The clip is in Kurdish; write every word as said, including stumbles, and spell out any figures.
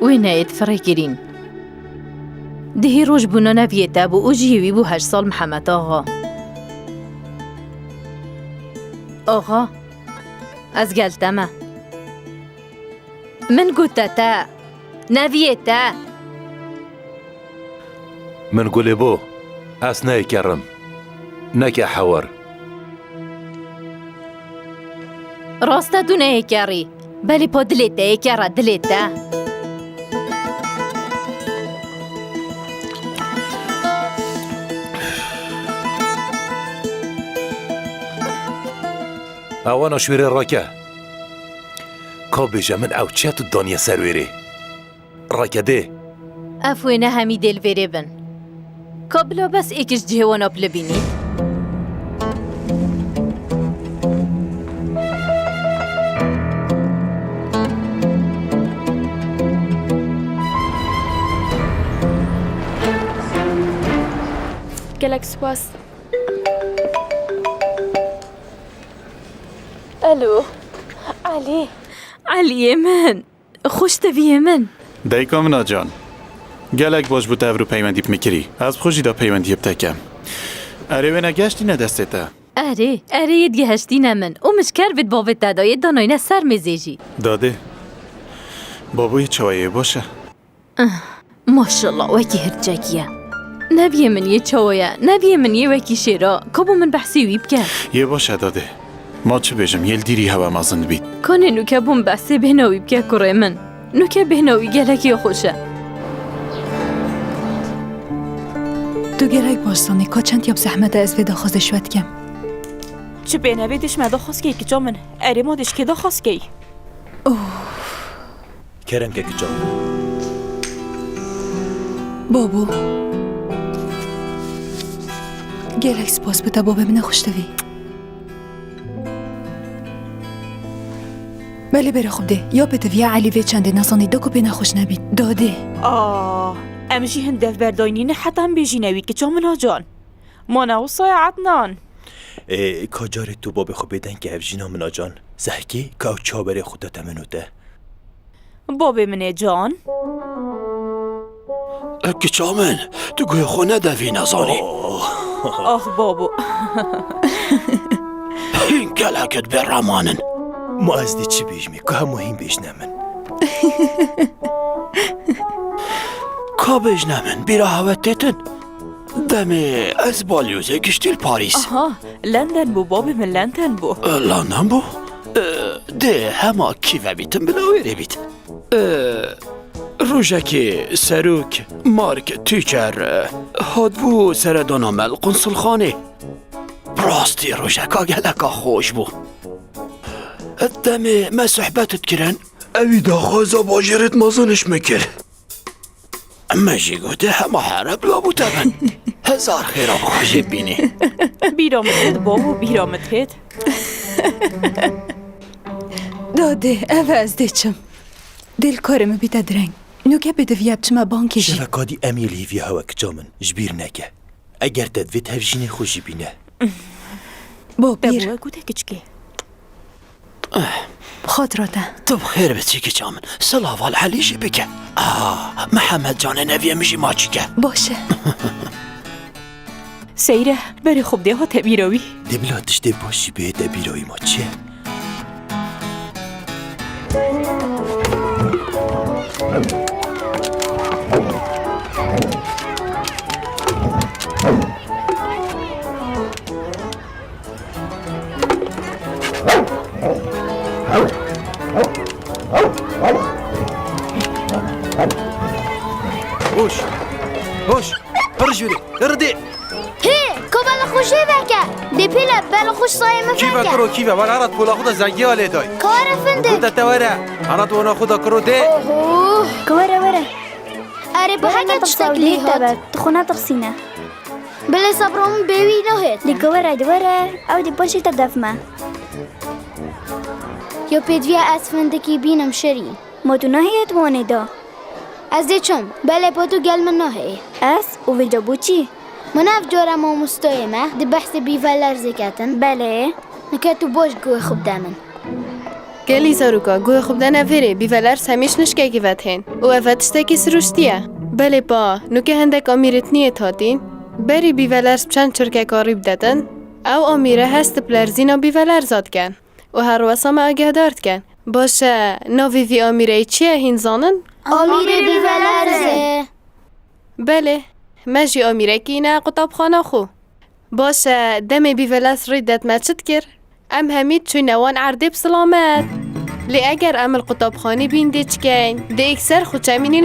Wêneyê difirê kirîn. Dihî roj bûna neviyê te bû û cihê wî bû heşt sal Mihemed Axa. Axa, ez gel te me. Min got te te. Neviyê te. Min gulê bo, ez neyê kerim. Neke hewar. Rast e, tu neyê kerî. Belê pa dilê te yê kere, dilê te. Ewana şûrê rake. Ka bêje min ew çi tu daniye ser wêrê? Rake dê. Ev wêne hemî dê li vêrê bin. Ka bila bes êk ji cihê wan ap libînî. Gelek spas. Alo. Elî. Eliyê min. Xweşteviyê min. Dayika min a can. Gelek baş bû te evro peywendî bi min kirî. Ez bi xwe jî da peywendiyê bi te kem. Erê wêne geştîne destê te. Erê, erê yê digeheştîne min. Û min ji kervê di bavê te da yê danayne ser mêzê jî. Dadê. Baboyê çawa ye, baş e? Ah, maşallah, wekî hirçekî ye. Neviyê min yê çawa ye, neviyê min yê wekî şêra, ka bo min behsê wî bike. Yê baş e dadê. Ma çi bêjim, yê li dîrî hewe mezin dibît. Kanê nûke bo min behsê bêhna wî bike kurê min. Nûke bêhna wî gelekî xweş e. Tu gelek baş zanî, ka çend ya bi zehmet e ez vê daxwazê ji we dikem. Çi pê nebe dişme daxwaz key kiça min. Erê ma dişkê daxwaz key. Kerem ke kiça. Babo. Gelek spas bi te, babê min e xweştevî. Belê bere xwe bidê. Ya pêtiviya Elî vê çendê nezanî da ku pê nexweş nebît. Dadê. Ah, em jî hin dev berdayî nîne heta em bêjîne wî kiça min a can. Ma ne wisa ye Ednan? Ê, ka carê tu babê xwe bêdeng ke ev jîna min a can. Zehkê, ka ew çaverê xwe te te min û te. Babê min ê can. E, kiça min, tu guhê xwe nede vî nezanî. Oh. Ah, babo. Hîn gelek di bê remanin. Ma ez dê çi bêjimê, ku hemû hîn bêjne min. Ka bêjne min, bîra hewe têtin. Demê ez balyozê giştî li Parîs. Aha, London bû, babê min London bû. E, London bû? E, dê hema kî vebîtin bila wêrê bît. E, rojekê serok Mark Tüçer, e, hatbû seredana me li qunsulxanê. Bi rastî rojeka geleka xweş bû. E, demê me sohbet dikirin, ewî daxwaza bajêrê di mezin ji min kir. Me jî gotê hema here bila bû te bin. Hezar xêra bi xwe jê bînî. Bîra min têt, bavo, bîra min têt. Dadê, ev e ez dê çim. Dê li karê min bîte direng. Nûke pêdiviya bi çima bankê jî. Şeveka dî em yê li hêviya hewe kiça min. Ji bîr neke. Eger te divê tevjînê xwe jî bîne. Bo Te bîr. Bû we gotê kiçikê. Xatira te. Tu bi xêr bi çî kiça min. Silav al Elî jî bike. Ah, Mihemed canê neviyê min jî maçî ke. Baş e. Seyre, berê xwe bidê ha te bîra wî. Dê bila tiştê baş jî bihête bîra wî ma çi ye? Hoş. Hoş. Pir jûrê. Ridê. Hê, ko bela xwe jê veke. Dê pêle bela xwe ji sayê min veke. Kî ve kiro, kî ve? Were, herat pola xwe de zengî alê day. Ka were findik. Ku de te were. Herat wana xwe de kiro dê. Oho. Ku were, were. Erê, bi heke tiştek lê hat. Tu xwe netirsîne. Bilê sebra min bê wî nahêt. Dê ku were, dê were. Ew dê paşê te def me. Yo pêdiviya ez findikî bînim şirî. Ma tu nahêyî hetwanê de? Ez dê çim, belê pa tu gel min nahêyî. Ez û vêca bo çî? Min ev cara mamostoyê me di behsê bîveler zêketin. Belê. Nike tu baş guhê xwe bide min. Gelî zaroka, guhê xwe bidene vêrê, bîvelers hemî ji nişkekî ve tên û ev tiştekî sirûştî ye. Belê pa, nûke hindek amîrê tiniyê hatîn. Berî bîvelers bi çend çirkeka rî bidetin, ew amîre hest bi lerzîna bîvelerza dikin û her wesa me agehdar dikin. Baş e, navê vî amîreyê çi ye, hîn zanin? Amîrê bîvelers e. Belê, me jî amîrekî îne qutabxana xwe. Baş e, demê bîvelers rî det me çi dikir? Em hemî çûne wan erdê bi silamet. Lê eger em li qutabxanê bîn dê çikeyn, dê êkser xwe çemînîn